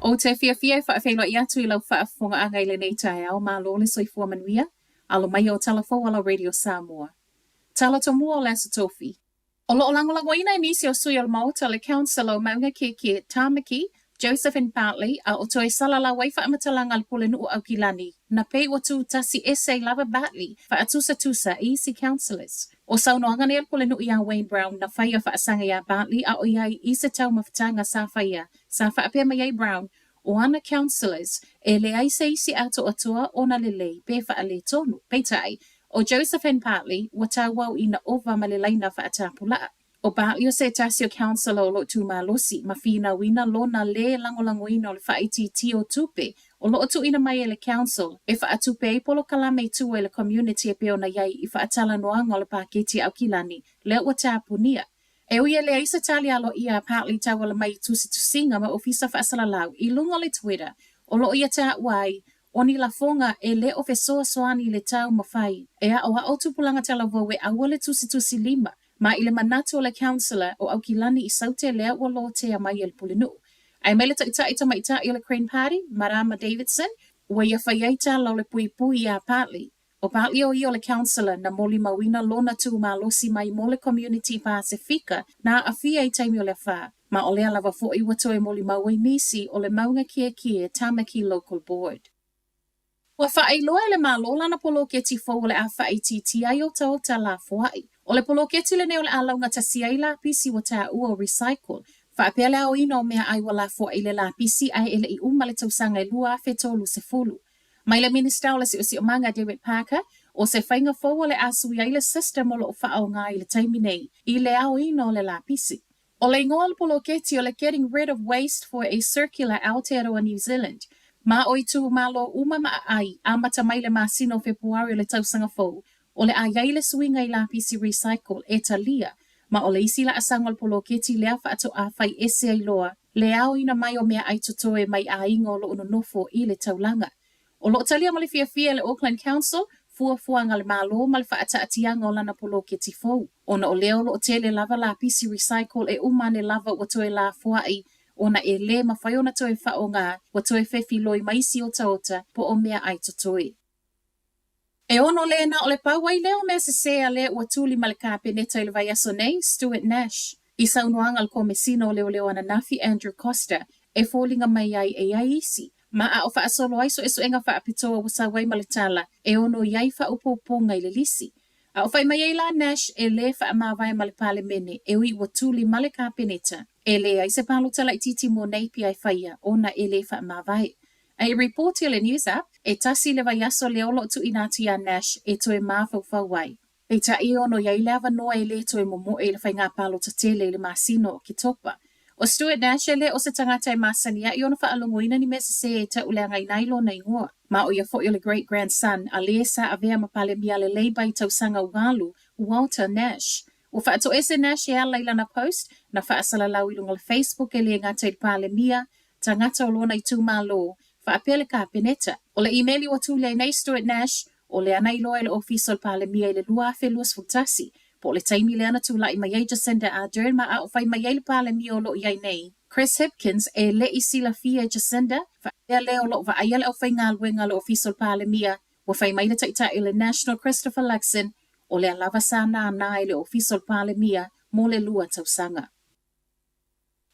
Ou te fiafia e faafeiloai atu i lau faafofogaaga i lenei taeao, malo le soifua manuia, alo mai o tala fou a lau Radio Samoa. Tala Tomua o le Aso Tofi. O lo o lagolagoina e nisi o sui o le Maota le Council o Mauga Kiekie, Tamaki, Josephine Bartley, a o toe salalau ai faamatalaga a le Pulenuu o Aukilani, na pei ua tu tasi ese ai lava Bartley faatusatusa i isi councillors. O saunoaga nei a le Pulenuu iā Wayne Brown na faia faasaga iā Bartley a o i ai i se taumafataga sa faia sa faapea mai ai Brown o ana councillors e leai se isi atoatoa ona lelei pe faaletonu. Peitai, ʻo Josephine Bartley ua tauau ina ova ma le laina faatapulaʻa. ʻO Bartley o se tasi o councillor o lo o tu malosi ma finauina lona lē lagolagoina o le faaitiitia o tupe o lo o tuuina mai e le council e faatupe ai polokalame i tua i le community e pei ona i ai i faatalanoaga o le paketi a Aukilani lea ua tapunia. E ui e leai se tali aloaia a Bartley tauala mai i tusitusiga ma ofisa faasalalau i luga o le Twitter o lo o ia taua ai O ni lafoga e le o fesoasoani i le taumafai e aʻoaʻo tupulaga talavou e aua le tusitusi lima ma i le manatu o le Councillor o Aukilani i Saute lea ua lotea mai e le Pulenuu. Ae mai le Taitai Tamaitai o le Green Party, Marama Davidson, ua ia fai ai tala o le puipui iā Bartley. ʻO Bartley o ia o le Councillor na molimauina lona tu malosi mai mo le Community Pasifika na aafia i taimi o le afa, ma o lea lava foʻi ua toe molimau ai nisi o le Maunga Kiekie Tamaki Local Board. Ua faailoa e le Malo lana poloketi fou o le a faaitiitia ai otaota lafoaʻi. ʻO le poloketi lenei o le a laugatasia ai lapisi ua taua o Recycle, faapea le aoina o meaai ua lafoaʻi i le lapisi ae e le i uma le tausaga e 2030. Mai le Minisita o le Siosiomaga David Parker, ʻo se faiga fou o le a sui ai le system o lo o faaaoga i le taimi nei i le aoina o le lapisi. ʻO le igoa o le poloketi o le Getting Rid of Waste for a Circular Aotearoa New Zealand. Ma o itumalo uma ma aai, amata mai le masina o Fepuari o le tausaga fou, o le a i ai le suiga i lapisi recycle e talia, ma o le isi laasaga o le poloketi lea faatoa fai ese ai loa le aoina mai o meaai totoe mai aiga o lo o nonofo i le taulaga. O lo o talia ma le fiafia e le Auckland Council fuafuaga a le Malo ma le faataatiaga o lana poloketi fou. Ona o lea o lo o tele lava lapisi recycle e uma ane lava ua toe lafoaʻi ona e lē mafai ona toe faaaoga ua toe fefiloi ma isi otaota po o meaai totoe. E ono lē na o le pau ai lea o mea sesē a le ua tuli ma le Kapeneta i le vaiaso nei, Stuart Nash. I saunoaga a le Komesina o Leoleo ananafi Andrew Coster e foliga mai ai e i ai isi ma a o faasolo ai suesuega faapitoa ua sau ai ma le tala e ono i ai faaopoopoga i le lisi. A o fai mai ai la Nash e lē faamavae ma le Palemene e ui ua tuli ma le Kapeneta e leai se palota laitiiti mo Napier e faia ona e lē faamavae. A i ripoti a le News App, e tasi le vaiaso lea o lo o tuuina atu iā Nash e toe mafaufau ai. Peitai e ono i ai le avanoa e lē toe momoe i le faiga palota tele i le masina o Oketopa. ʻO Stuart Nash e lē o se tagata e masani aʻi ona faalogoina ni mea sesē e tauleagaina ai lona igoa. Ma ʻo ia foʻi o le great grandson a lē sa avea ma Palemia a le Labour i tausaga ua alu, Walter Nash. Ua faatoese Nash e ala i lana post na faasalalau i luga o le Facebook e lē gata i le Palemia, tagata o lona itumalo, faapea le Kapeneta. ʻO le imeli ua tuli ai nei Stuart Nash, ʻo lea na iloa e le Ofisa o le Palemia i le 2021, po o le taimi lea na tulai mai ai Jacinda Ardern ma a o fai mai ai le Palemia o lo o i ai nei, Chris Hipkins, e le i silafia e Jacinda, faapea lea o lo o vaaia le aufaigaluega a le Ofisa o le Palemia, ua fai mai le Taitai o le National Christopher Luxon, o lea lava sa nānā e le Ofisa o le Palemia mo le lua tausaga.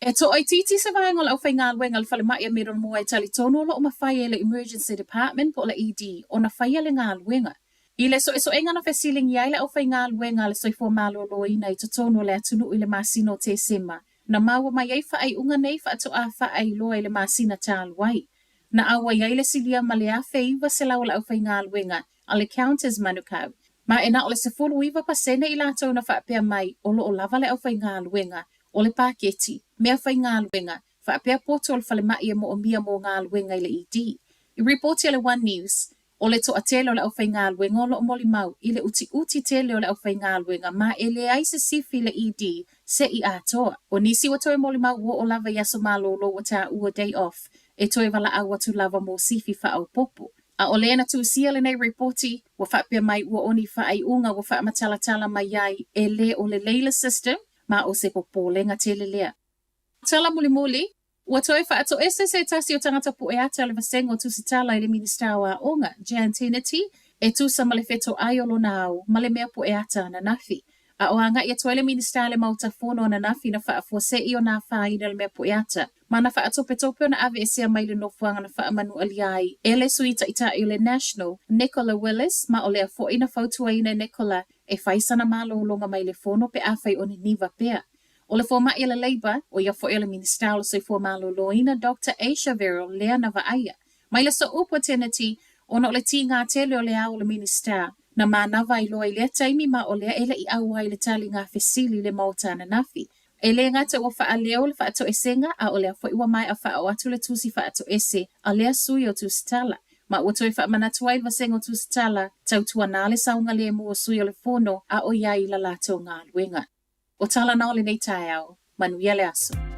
E toaitiiti se vaega o le aufaigaluega a le falemai a Middlemore e talitonu o lo o mafai e le Emergency Department po o le ED ona faia le galuega. I le suesuega na fesiligia ai le aufaigaluega a le Soifua Maloloina i totonu o le atunuu i le masina o Tesema, na maua mai ai faaiuga nei faatoa faailoa i le masina talu ai. Na auai ai le silia ma le 1,900 o le aufaigaluega a le Countess Manukau, ma e na o le 19% i latou na faapea mai o lo o lava le aufaigaluega, o le paketi, mea faigaluega, faapea poto o le falemai e moomia mo galuega i le ED. I ripoti a le One News, o le toatele o le aufaigaluega o lo o molimau i le utiuti tele o le aufaigaluega ma e leai se sifi i le ED se i atoa. O nisi ua toe molimau ua oo lava i aso malolo ua taua day off e toe valaau atu lava mo sifi faaopoopo. A o lea na tusia lenei ripoti, ua faapea mai ua o ni faaiuga ua faamatalatala mai ai e lē o lelei le system ma o se popolega tele lea. Tala mulimuli. Ua toe faatoese se tasi o tagata pueata o le Vasega o Tusitala i le Minisita o Aoga, Jan Tinetti, e tusa ma le fetoai o lona ao ma le mea pueata ananafi. A o agai atu ai le Minisita i le Maota Fono ananafi na faafuasei ona afaina le mea pueata ma na faatopetope ona aveesea mai le nofoaga na faamanualia ai e le Sui Taitai o le National, Nicola Willis, ma o lea foi na fautuaina e Nicola e fai sana malologa mai le Fono pe afai o niniva pea. O le fomai a le Labour, ʻo ia foi o le Minisita o le Soifua Maloloina, Doctor Asia Verrall lea na vaaia. Mai le sooupu a Tinetti, ona o le tigā tele o le ao o le Minisita, na manava ai loa i lea taimi ma o lea e le i ʻauai i le taliga fesili i le Maota ananafi. E le gata ua faaleo le faatoesega, a o lea foi ua maea faaoo atu le tusi faatoese a lea sui o Tusitala. Ma ua toe faamanatu ai le Vasega o Tusitala, tautuana le saogalemu o sui o le Fono a o i ai i la latou galuega. O tala na o lenei taeao. Manuia le aso.